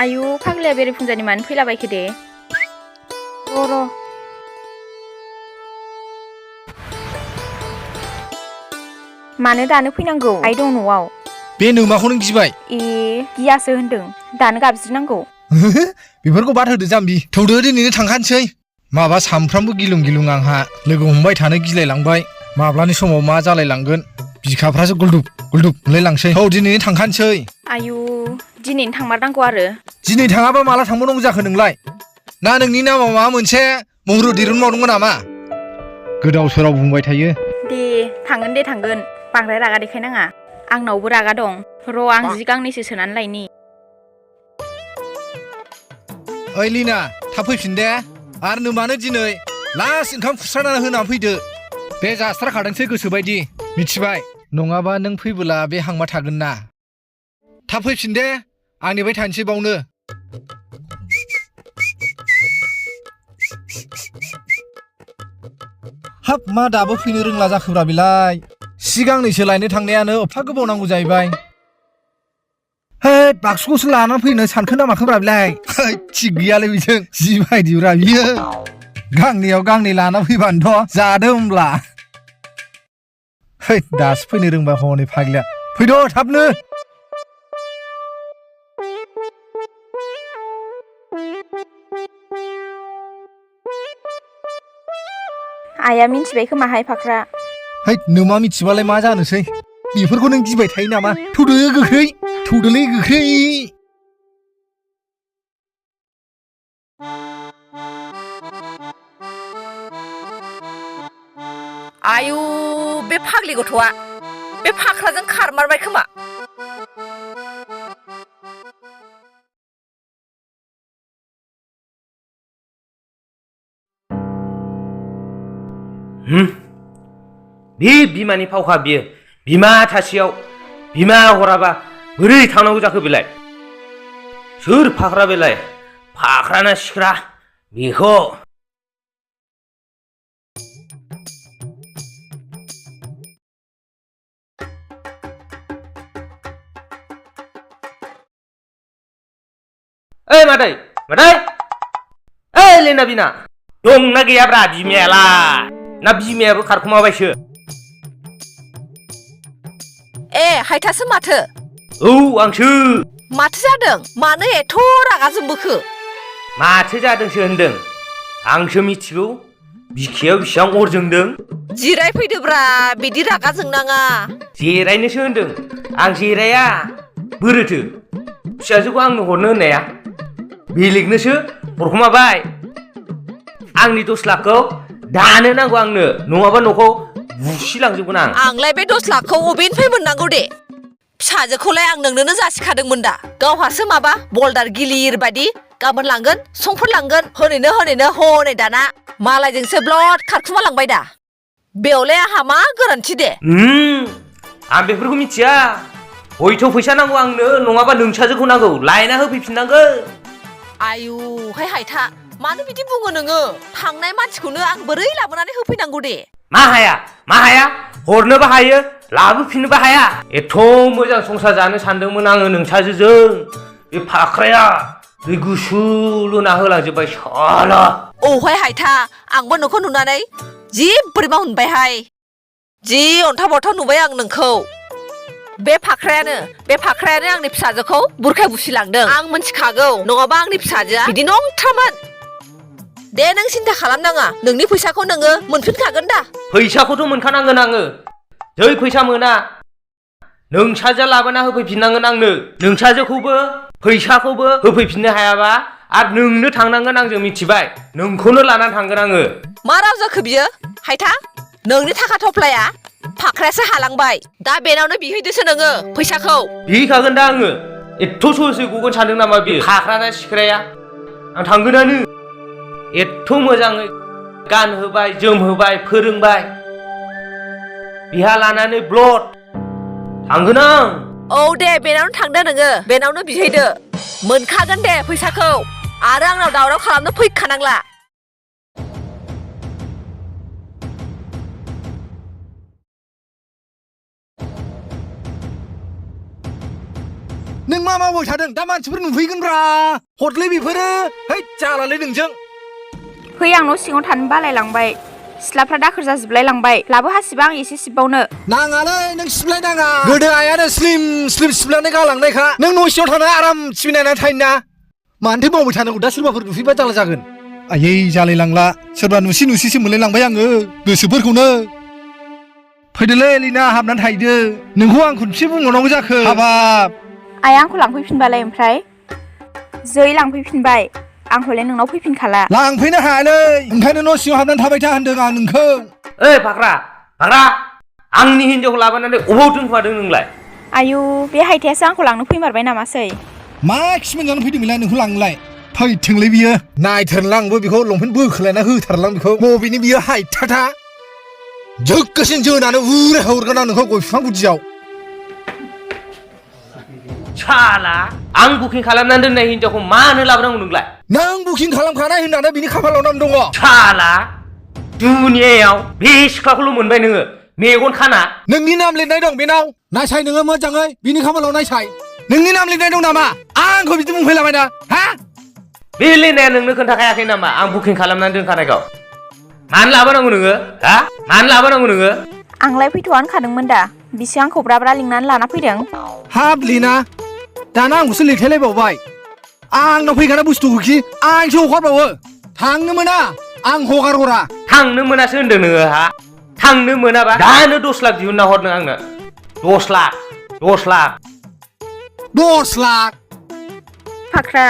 आयु फाग्लाया बेरेफुंजानि मानो फैलाबायखो दे र' मानो दानो फैनांगौ आइ दं न'आव बे नोमाखौ नों गिबाय ए गियासो होनदों दानो गाबज्रिनांगौ बेफोरखौ बाद होदो जाम्बि थौदो दिनैनो थांखानोसै माबा सामफ्रामबो गिलुं गिलुं आंहा लोगो हमबाय थानो गिलायलांबाय माब्लानि समाव मा जालायलांगोन बिखाफ्रासो गुलदुब गुलदुब मोनलायलांसै औ दिनैनो थांखानोसै आयु दिनैनो थांमारनांगौ आरो दिनै थाङाबा माला थांबावनांगौ जाखो नोंलाय ना नोंनि नामाव माबा मोनसे महरु दिरुनबावदोंमोन नामा गोदाव सोराव बुंबाय थायो दे थांगोन बांद्राय रागा देखायनाङा आंनावबो रागा दं र' आं जि गांनैसो सोनानै लायनि ओइ लिना थाब फैफिन दे आरो नोमानो दिनै लास्ट ओंखाम खुस्रानानै होनानै फैदो बे जास्राखादोंसै गोसोबायदि मिथिबाय नङाबा नों फैबोला बे हांमा थागोन ना थाब फैफिन दे आं नेबाय थानोसै बावनो हाब मा दाबो फैनो रोंला जाखोब्रा बेलाय सिगांनैसो लायनो थांनायानो एफा गोबाव नांगौ जाहैबाय होद बाक्सुखौसो लानानै फैनो सानखो ना माखोब्रा बेलाय थिग गैयालै बेजों जि बायदिब्रा बियो गांनैयाव गांनै लाना फैबानोथ' जादो होमब्ला है दासो फैनो रोंबाय हनै फाग्लिया फैद' थाबनो आइया मिन्थिबाय खोमाहाय फाख्रा है नोमा मिथिबालाय मा जानोसै बेफोरखौ नों गिबाय थायो नामा थौदो गोख्रै थौदोलै गोख्रै आयु बे फाग्लि गथ'आ बे फाख्राजों खारमारबाय खोमा बे बिमानि फावखा बियो बिमा थासेयाव बिमा हराबा बोरै थांनांगौ जाखो बेलाय सोर फाख्रा बेलाय फाख्राना सिख्रा बेखौ ओइ मादै ओइ लेना बिना दंना गैयाब्रा बिमायालाय ना बिमायाबो खारखुमाबायसो ए हायथासो माथो औ आंसो माथो जादों मानो एथ' रागा जोंबोखो माथो जादोंसो होनदों आंसो मिथिगौ बिखायाव बेसेबां अर जोंदों जिरायफैदोब्रा बिदि रागा जोंनाङा जिरायनोसो होनदों आं जिराया बोरोथो फिसाजोखौ आंनो हरनो होननाया बेलेगनोसो हरखुमाबाय आंनि 10 लाखखौ दानो नांगौ आंनो नङाबा न'खौ बुसिलांजोबगोन आंलाय बे 10 लाखखौ अबेनिफ्राय मोननांगौ दे फिसाजोखौलाय आं नोंनोनो जासिखादोंमोन दा गावहासो माबा बल्दार गिलिर बायदि गाबोन लांगोन समफोर लांगोन हनैनो हनै दाना मालायजोंसो ब्लड खारखुमा लांबाय दा बेयावलाय आंहा मा गोरोन्थि दे आं बेफोरखौ मिथिया हयथ' फैसा नांगौ आंनो नङाबा नोंसाजोखौ नांगौ लायना होफैफिननांगोन आयु हायथा मानो बिदि बुङो नोङो थांनाय मानसिखौनो आं बोरै लाबोनानै होफैनांगौ दे मा हाया हरनोबो हायो लाबोफिननोबो हाया एथ' मोजां संसार जानो सानदोंमोन आङो नोंसाजोजों बे फाख्राया दै गुसु लुना होलांजोब्बाय साला औहाय हायथा आंबो नोंखौ नुनानै जि बोरैबा मोनबायहाय जि अन्थाव बाथाव नुबाय आं नोंखौ बे फाख्रायानो आंनि फिसाजोखौ बुरखाय बुसिलांदों आं मिथिखागौ नङाबा आंनि फिसाजोआ बिदि नंथारमोन दे नों सिन्था खालामनाङा नोंनि फैसाखौ नोङो मोनफिनखागोन दा फैसाखौथ' मोनखानांगोन आङो जै फैसा मोना नोंसाजोआ लाबोना होफैफिननांगोन आंनो नोंसाजोखौबो फैसाखौबो होफैफिननो हायाबा आरो नोंनो थांनांगोन आंजों मिथिबाय नोंखौनो लानानै थांगोन आङो मा राव जाखो बियो हायथा नोंनि थाखा थफ्लाया फाख्रायासो हालांबाय दा बेनावनो बिहैदोसो नोङो फैसाखौ बिहैखागोन दा आङो एथ' सहसै गगोन सानदों नामा बे फाख्राना सिख्राया आं थांगोनानो एथ' मोजाङै गानहोबाय जोमहोबाय फोरोंबाय बिहा लानानै ब्लड थांगोन आं औ दे बेनावनो थांदो नोङो बेनावनो बिहैदो मोनखागोन दे फैसाखौ आरो आंनाव दावराव खालामनो फैखानांला नों मा मावबाय थादों दा मानसिफोर नुफैगोनब्रा हरलै बेफोरो है जालालै नोंजों फै आं न' सिङाव थानो बालायलांबाय सिथ्लाफ्रा दाखोर जाजोबलाय लांबाय लाबो हासिबा आं एसे सिबबावनो नाङालै नों सिबलायनाङा गोदो आइयानो स्लिम स्लिम सिबनानै गालांनायखा नों न' सिङाव थानो आराम सिबिनायनानै थायोना मानोथो मावबाय थानांगौ दा सोरबाफोर नुफैबा जारला जागोन आयै जालायलांला सोरबा नुसि नुसिसो मोनलायलांबाय आङो गोसोफोरखौनो फैदोलै लिना हाबनानै थाहैदो नोंखौ आं खनसे बुंहरनांगौ जाखो हाबाब आइया आंखौ लांफैफिनबालाय ओमफ्राय जै लांफैफिनबाय आं हले नोंनाव फैफिनखाला लांफैनो हायालै ओंखायनो न' सिङाव हाबनानै थाबाय था होनदों आं नोंखौ ओइ फाख्रा फाख्रा आंनि हिनजावखौ लाबोनानै अबाव दोनखोमादों नोंलाय आयु बे हायथायासो आंखौ लांनो फैमारबाय नामासै मा खिमोन जानो फैदोंमोनलाय नोंखौ लांनोलाय फैथोंलै बियो नायथारला आंबो बेखौ लंपेन्ट बोखोलायना होथारलां बेखौ बबेनि बियो हायथाथा जोगोसिन जोनानै उराय हरगोन आं नोंखौ गय बिफां गुदियाव साला आं बुकिं खालामनानै दोननाय हिनजावखौ मानो लाबोनांगौ नोंलाय नों बुकिं खालामखानाय होननानै बिनि खाफालाव नाम दङ साला दुनियायाव बे सिख्लाखौल' मोनबाय नोङो मेगन खाना नोंनि नाम लिरनाय दं बेनाव नायसाय नोङो मोजाङै बिनि खाफालाव नायसाय नोंनि नाम लिरनाय दं नामा आंखौ बिदि बुंफैलाबायना हा बे लेनाया नोंनो खोन्थाखायाखै नामा आं बुकिं खालामनानै दोनखानायखौ मानो लाबोनांगौ नोङो हा मानो लाबोनांगौ नोङो आंलाय फैथ'आ होनखादोंमोन दा बिसो आंखौ ब्रा लिंनानै लाना फैदों हाब लिना दाना आंखौसो लिरथायलायबावबाय आंनाव फैखानाय बुस्थुखौखि आंसो हगारबावो थांनो मोना आं हगार हरा थांनो मोनासो होनदों नोङो हा थांनो मोनाबा दानो 10 लाख दिहुनना हरनो आंनो 10 लाख 10 लाख 10 लाख फाख्रा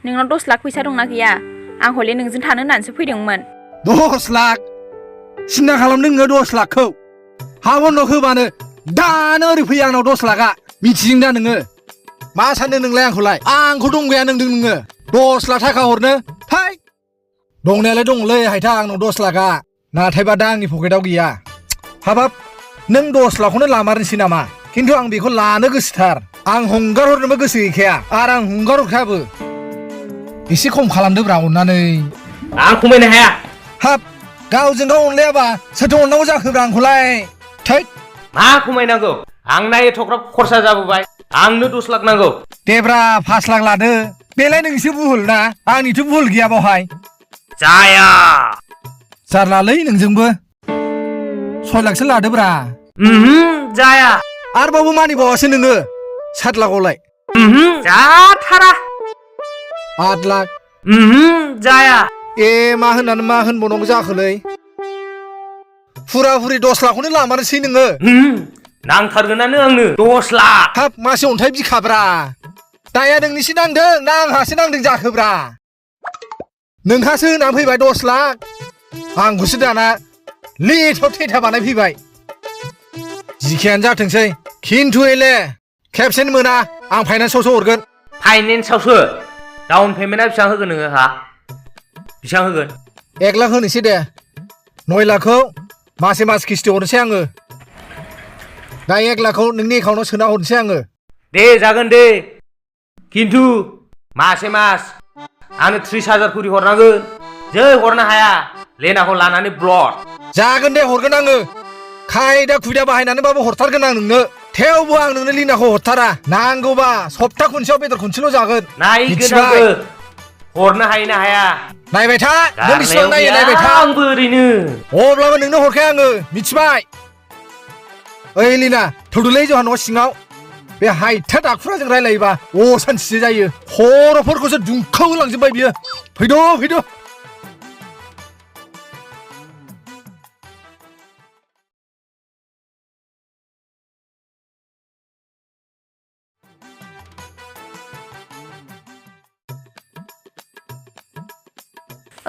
नोंनाव 10 लाख फैसा दंना गैया आं हले नोंजों थानो होननानैसो फैदोंमोन 10 लाख सिन्था खालामदों नोङो 10 लाखखौ हा बन्दक होबानो दानो ओरै फैयो आंनाव 10 लाखआ मिथिदों दा नोङो मा सानदों नोंलाय आंखौलाय आंखौ दंगाया नोंदों नोङो 10 लाख थाखा हरनो थै दंनायालाय दंलै हायथा आंनाव 10 लाखआ नाथायबा दा आंनि पकेटाव गैया हाबाब नों 10 लाखखौनो लामारनोसै नामा खिन्थु आं बेखौ लानो गोसोथार आं हंगार हरनोबो गोसो गैखाया आरो आं हंगार हरखायाबो एसे खम खालामदोब्रा अननानै आं खमायनो हाया हाब गावजों गाव अनलायाबा सोरथो अननांगौ जाखोब्रा आंखौलाय थै मा खमायनांगौ आंना एथ'ग्राब खरसा जाबोबाय आंनो 10 लाख नांगौ देब्रा 5 लाख लादो बेलाय नोंसो बुहुल ना आंनिथ' बुहुल गैया बावहाय जाया जारलालै नोंजोंबो 6 लाखसो लादोब्रा जाया आरोबावबो मानिबावासो नोङो 7 लाखआवलाय जाथारा 8 लाख जाया ए मा होननानै मा होनबावनांगौ जाखोलै फुरा फुरि 10 लाखखौनो लामारनोसै नोङो नांथारगोनानो आंनो 10 लाख हाब मासे अन्थाइ बिखाब्रा दाया नोंनिसो नांदों ना आंहासो नांदों जाखोब्रा नोंहासो होनानै फैबाय 10 लाख आंखौसो दाना लेथाव थेथा बानायफैबाय जिखियानो जाथोंसै खिन्थु एले खेबसेनो मोना आं फाइनान्सआवसो हरगोन फाइनेन्सआवसो डाउन पेमेन्टआ बेसेबां होगोन नोङो हा बेसेबां होगोन 1 लाख होनोसै दे 9 लाखखौ मासे मास किस्ति हरनोसै आङो दा 1 लाखखौ नोंनि एकाउन्टाव सोना हरनोसै आङो दे जागोन दे खिन्थु मासे मास आंनो 30,000 खरि हरनांगोन जै हरनो हाया लेनाखौ लानानै ब्लड जागोन दे हरगोन आङो खायदा खुयदा बाहायनानैबाबो हरथारगोन आं नोंनो थेवबो आं नोंनो लिनाखौ हरथारा नांगौबा सप्ता खनसेयाव बेदर खनसेल' जागोन नायगोन आंबो हरनो हायो ना हाया नायबाय था नों बेसेबां नायो नायबाय था आंबो ओरैनो अब्लाबो नोंनो हरखाया आङो मिथिबाय ओइ लिना थौदोलै जोंहा न' सिङाव बे हायथा दाखुराजों रायलायोबा असान्थिसो जायो खर'फोरखौसो दुंखाव होलांजोबबाय बियो फैद' फैद'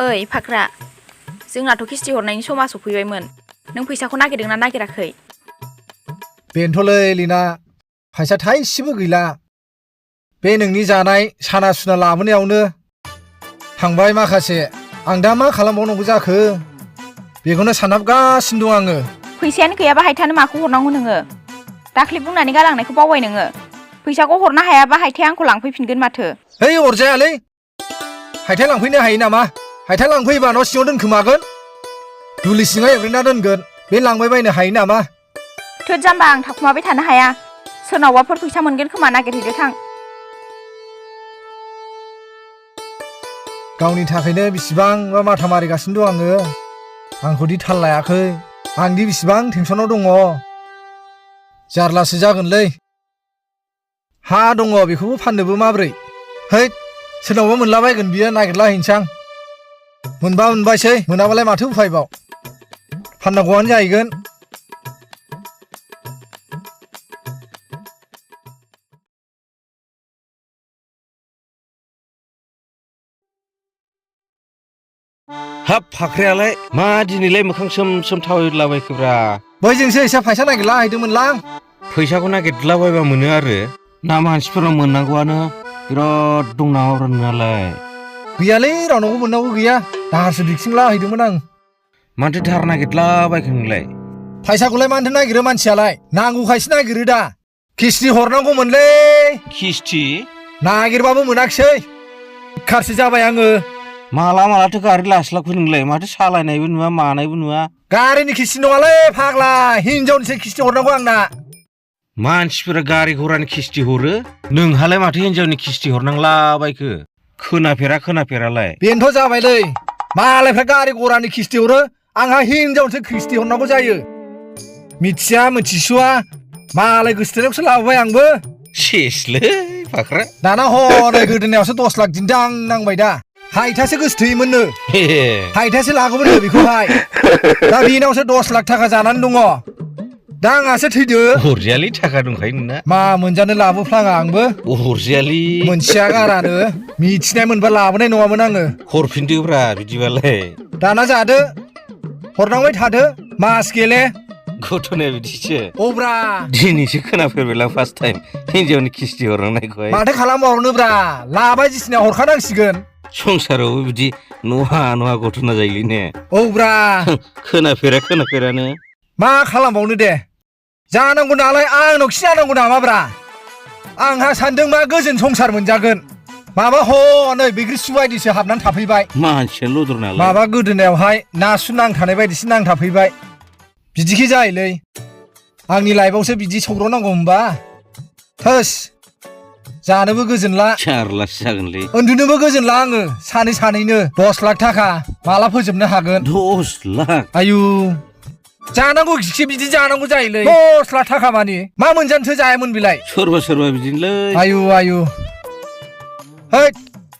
ओइ फाख्रा जोंनाथ' किस्ति हरनायनि समा सफैबायमोन नों फैसाखौ नागिरदोंना नागिराखै बेनोथ'लै लिना फैसा थाइसेबो गैला बे नोंनि जानाय साना सुना लाबोनायावनो थांबाय माखासे आं दा मा खालामबावनांगौ जाखो बेखौनो सानहाबगासिनो दं आङो फैसायानो गैयाबा हायथानो माखौ हरनांगौ नोङो दाख्लि बुंनानै गालांनायखौ बावबाय नोङो फैसाखौ हरनो हायाबा हायथाया आंखौ लांफैफिनगोन माथो है अरजायालै हायथा लांफैनो हायो नामा हायथा लांफैबा न' सिङाव दोनखोमागोन दुलि सिङाव एवग्रेना दोनगोन बे लांबाय बायनो हायो नामा थोद जाम्बा आं थाखुमाबाय थानो हाया सोरनावबाफोर फैसा मोनगोन खोमा नागिरहैदो थां गावनि थाखायनो बेसेबांबा माथा मारिगासिनो दं आङो आंखौदि थाल लायाखै आंदि बेसेबां टेनसनाव दङ जारलासो जागोनलै हा दङ बेखौबो फाननोबो माब्रै हैद सोरनावबा मोनलाबायगोन बियो नागिरलाहैनोसै आं मोनबा मोनबायसै मोनाबालाय माथो उफायबाव फाननांगौआनो जाहैगोन हाब फाख्रियालाय मा दिनैलाय मोखां सोम सोम थावलाबायखोब्रा बैजोंसो एसे फैसा नागिरलाहैदोंमोनलां फैसाखौ नागिरलाबायबा मोनो आरो ना मानसिफोरनाव मोननांगौआनो बिराद दं नामाब्रा नोंनालाय गैयालै रावनावबो मोननांगौ गैया दाहारसो बिथिंलाहैदोंमोन आं माथो धार नागिरलाबायखो नोंलाय फैसाखौलाय मानोथो नागिरो मानसियालाय नांगौखायसो नागिरो दा किस्ति हरनांगौमोनलै किस्ति नागिरबाबो मोनाखिसै खारसो जाबाय आङो माला मालाथो गारि लास्लाबखो नोंलाय माथो सालायनायबो नुवा मानायबो नुवा गारिनि किस्ति नङालै फाग्ला हिनजावनिसो किस्ति हरनांगौ आंना मानसिफोरा गारि घरानि किस्ति हरो नोंहालाय माथो हिनजावनि किस्ति हरनांलाबायखो खोनाफेरालाय बेनोथ' जाबायलै मालायफ्रा गारि घरानि किस्ति हरो आंहा हिनजावनिसो किस्ति हरनांगौ जायो मिथिया मिथिसुवा मालाय गोसोथोनायावसो लाबोबाय आंबो सेसलै फाख्रा दाना हनै गोदोनायावसो 10 लाख दिन्दां नांबाय दा हायथासो गोसोथोयोमोननो हायथासो लागौमोननो बेखौहाय दा बेनावसो 10 लाख थाखा जानानै दङ दा आंहासो थैदो हरजायालै थाखा दंखायो नोंना मा मोनजानो लाबोफ्लाङा आंबो हरजायालै मोनथिया गारानो मिथिनाय मोनबा लाबोनाय नङामोन आङो हरफिनदोब्रा बिदिबालाय दाना जादो हरनांबाय थादो मास गेले गथ'नाया बिदिसो औब्रा दिनैसो खोनाफेरबायलां फार्स्ट टाइम हिनजावनि किस्ति हरनांनायखौहाय माथो खालामबावनोब्रा लाबाय जिसिना हरखानांसिगोन संसारावबो बिदि नहा गथ'ना जायोलै ने औब्रा खोनाफेरानो मा खालामबावनो दे जानांगौ नालाय आंनाव खि जानांगौ नामाब्रा आंहा सानदों मा गोजोन संसार मोनजागोन माबा हनै बैग्रिसु बायदिसो हाबनानै थाफैबाय मानसिया लदर नालाय माबा गोदोनायावहाय नासु नांथानाय बायदिसो नांथाफैबाय बिदिखि जायोलै आंनि लाइफआवसो बिदि सौग्रावनांगौ होनबा थोस जानोबो गोजोनला जारलासो जागोनलै उन्दुनोबो गोजोनला आङो सानैनो 10 लाख थाखा माला फोजोबनो हागोन 10 लाख आयु जानांगौ खि बिदि जानांगौ जायोलै 10 लाख थाखा मानि मा मोनजानोसो जायामोन बिलाय सोरबा बिदिनोलै आयु हैद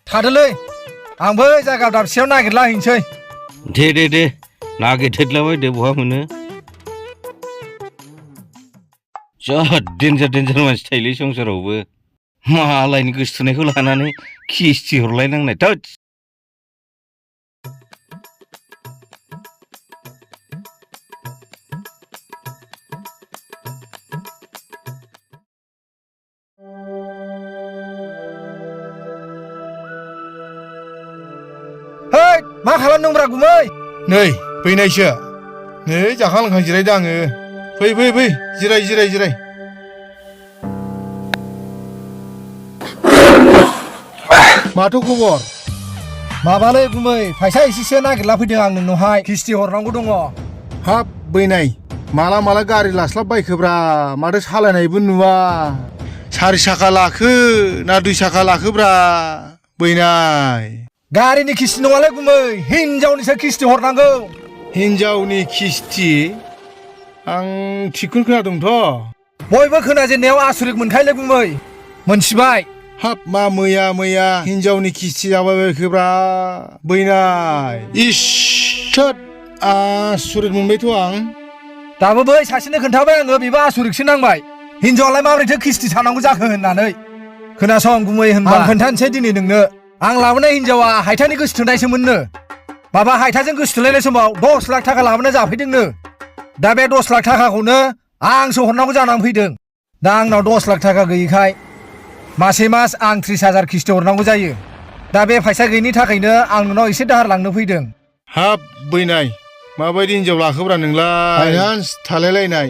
थादोलै आंबो जायगा दाबसेयाव नागिरलाहैनोसै दे नागिरथेदलाबाय दे बहा मोनो जा डेन्जार मानसि थायोलै संसारावबो मालायनि गोसोथोनायखौ लानानै किस्ति हरलायनांनाय थोद मा खालामदोंब्रा गुमै नै फैनायसो नै जाखां लोंखां जिरायदो आङो फै जिराय माथो खबर माबालै गुमै फैसा एसेसो नागिरला फैदों आं नोंनावहाय किस्ति हरनांगौ दङ हाब बैनाय माला गारि लास्लाबबायखोब्रा माथो सालायनायबो नुवा 4 साखा लाखो ना 2 साखा लाखोब्रा बैनाय गारिनि किस्ति नङालै गुमै हिनजावनिसो किस्ति हरनांगौ हिनजावनि किस्ति आं थिगखौनो खोनादोंथ' बयबो खोनाजेननायाव आसुरिक मोनखायोलै गुमै मोनथिबाय हाब मा मैया हिनजावनि किस्ति जाबायबायखोब्रा बैनाय इस थोद आसुरिक मोनबायथ' आं दाबो बै सासेनो खोन्थाबाय आङो बेबो आसुरिकसो नांबाय हिनजावालाय माबोरैथो किस्ति थानांगौ जाखो होननानै खोनासं गुमै होनबा आं खोन्थानोसै दिनै नोंनो आं लाबोनाय हिनजावा हायथानि गोसोथोनायसोमोननो माबा हायथाजों गोसोथोलायनाय समाव 10 लाख थाखा लाबोना जाफैदोंनो दा बे 10 लाख थाखाखौनो आंसो हरनांगौ जानानै फैदों दा आंनाव 10 लाख थाखा गैयिखाय मासे मास आं 30,000 किस्ति हरनांगौ जायो दा बे फैसा गैयिनि थाखायनो आं नोंनाव एसे दाहार लांनो फैदों हाब बैनाय माबायदि हिनजाव लाखोब्रा नोंलाय फाइनान्स थालायलायनाय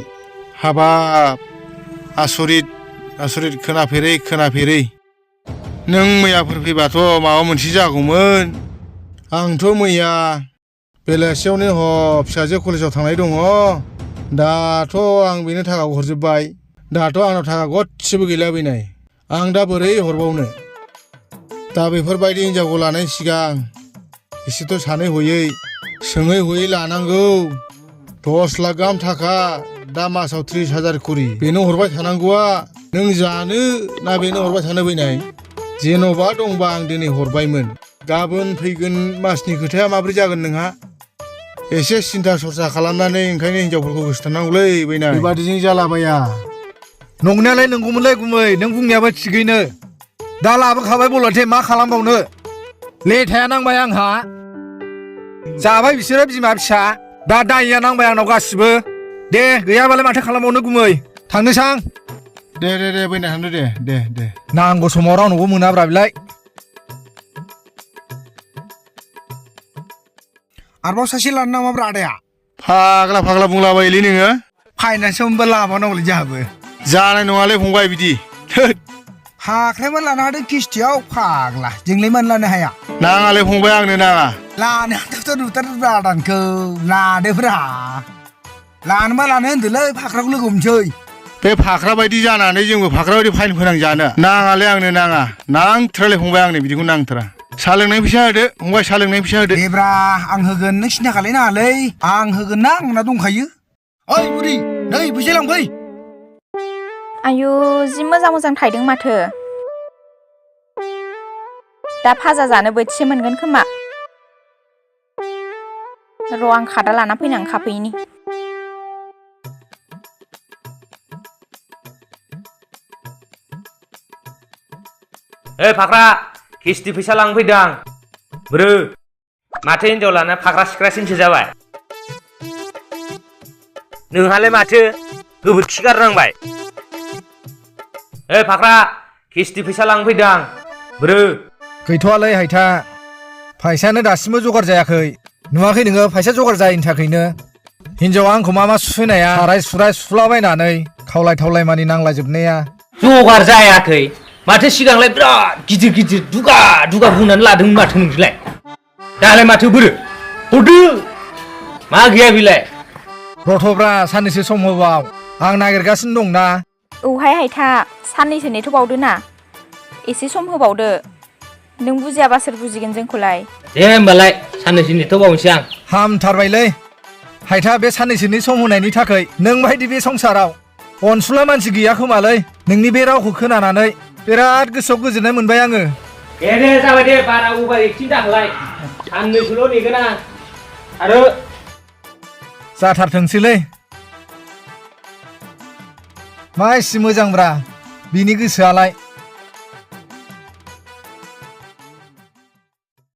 हाबाब आसरित खोनाफेरै नों मैयाफोर फैबाथ' माबा मोनसे जागौमोन आंथ' मैया बेलासियावनो फिसाजो कलेजाव थांनाय दङ दाथ' आं बेनो थाखाखौ हरजोब्बाय दाथ' आंनाव थाखा गदसेबो गैला बैनाय आं दा बोरै हरबावनो दा बेफोरबायदि हिनजावखौ लानायनि सिगां एसेथ' सानै हयै सोङै हयै लानांगौ 10 लाख गाहाम थाखा दा मासाव 30,000 खरि बेनो हरबाय थानांगौआ नों जानो ना बेनो हरबाय थानो बैनाय जेन'बा दंबा आं दिनै हरबायमोन गाबोन फैगोन मासनि खोथाया माब्रै जागोन नोंहा एसे सिन्था सरसा खालामनानै ओंखायनो हिनजावफोरखौ गोसोथारनांगौलै बैनाय बेबादिजों जालाबाया नंनायालाय नंगौमोनलै गुमै नों बुंनायाबो थिगैनो दा लाबोखाबाय बलथे मा खालामबावनो लेथाया नांबाय आंहा जाबाय बिसोरो बिमा फिसा दा दायया नांबाय आंनाव गासिबो दे गैयाबालाय माथो खालामबावनो गुमै थांनोसां दे बैनाय थांदो दे नांगौ समाव रावनावबो मोनाब्रा बिलाय आरोबाव सासे लानो नामाब्रा आदाया फाग्ला बुंलाबायोलै नोङो फाइनान्सआवबो लाबावनांगौलै जोंहाबो जानाय नङालै फंबाय बिदि थोद हाख्रायमान लानो हादों किस्तियाव फाग्ला जोंलाय मानो लानो हाया नाङालै फंबाय आंनो नाङा लानो हाथावथ' नुथारब्रा आदानखौ लादोब्रा लानोबा लानो होनदोलै फाख्राखौ लोगो हमसै बे फाख्रा बायदि जानानै जोंबो फाख्रा बायदि फाइन फोनांजानो नाङालै आंनो नाङा नांथारालै फंबाय आंनो बिदिखौ नांथारा साहा लोंनाय फैसा होदो फंबाय साहा लोंनाय फैसा होदो देब्रा आं होगोन नों सिन्था खालायनाङालै आं होगोन ना आंना दंखायो ओइ बुरि नै फैसा लांफै आयु जि मोजां थायदों माथो दा फाजा जानो बोथिसे मोनगोन खोमा र' आं खादा लाना फैनां खाफैनि ए फाख्रा किस्ति फैसा लांफैदों आं ब्रो माथो हिनजाव लाना फाख्रा सिख्रासिनसो जाबाय नोंहालाय माथो गोबोरखि गारनांबाय ए फाख्रा किस्ति फैसा लांफैदों आं ब्रो गैथ'वालै हायथा फैसायानो दासिमबो जगार जायाखै नुवाखै नोङो फैसा जगार जायैनि थाखायनो हिनजावा आंखौ मा सुफैनाया साराय सुराय सुलाबायनानै खावलाय मानि नांलाजोबनाया जगार जायाखै माथो सिगांलाय बिराद गिदिर दुगा बुंनानै लादोंमोन माथो नोंसोरलाय दालाय माथो बोरो हरदो मा गैया बिलाय रथ'ब्रा साननैसो सम होबाव आं नागिरगासिनो दंना औहाय हायथा साननैसो नेथ'बावदो ना एसे सम होबावदो नों बुजियाबा सोर बुजिगोन जोंखौलाय दे होमबालाय साननैसो नेथ'बावनोसै आं हामथारबायलै हायथा बे साननैसोनि सम होनायनि थाखाय नों बायदि बे संसाराव अनसुला मानसि गैया खोमालै नोंनि बे रावखौ खोनानानै बिराद गोसोआव गोजोननाय मोनबाय आङो दे जाबाय दे बारा उबार एक्टिं दाखालाय साननैसोल' नेगोन आं आरो जाथारथोंसैलै मा एसे मोजांब्रा बिनि गोसोआलाय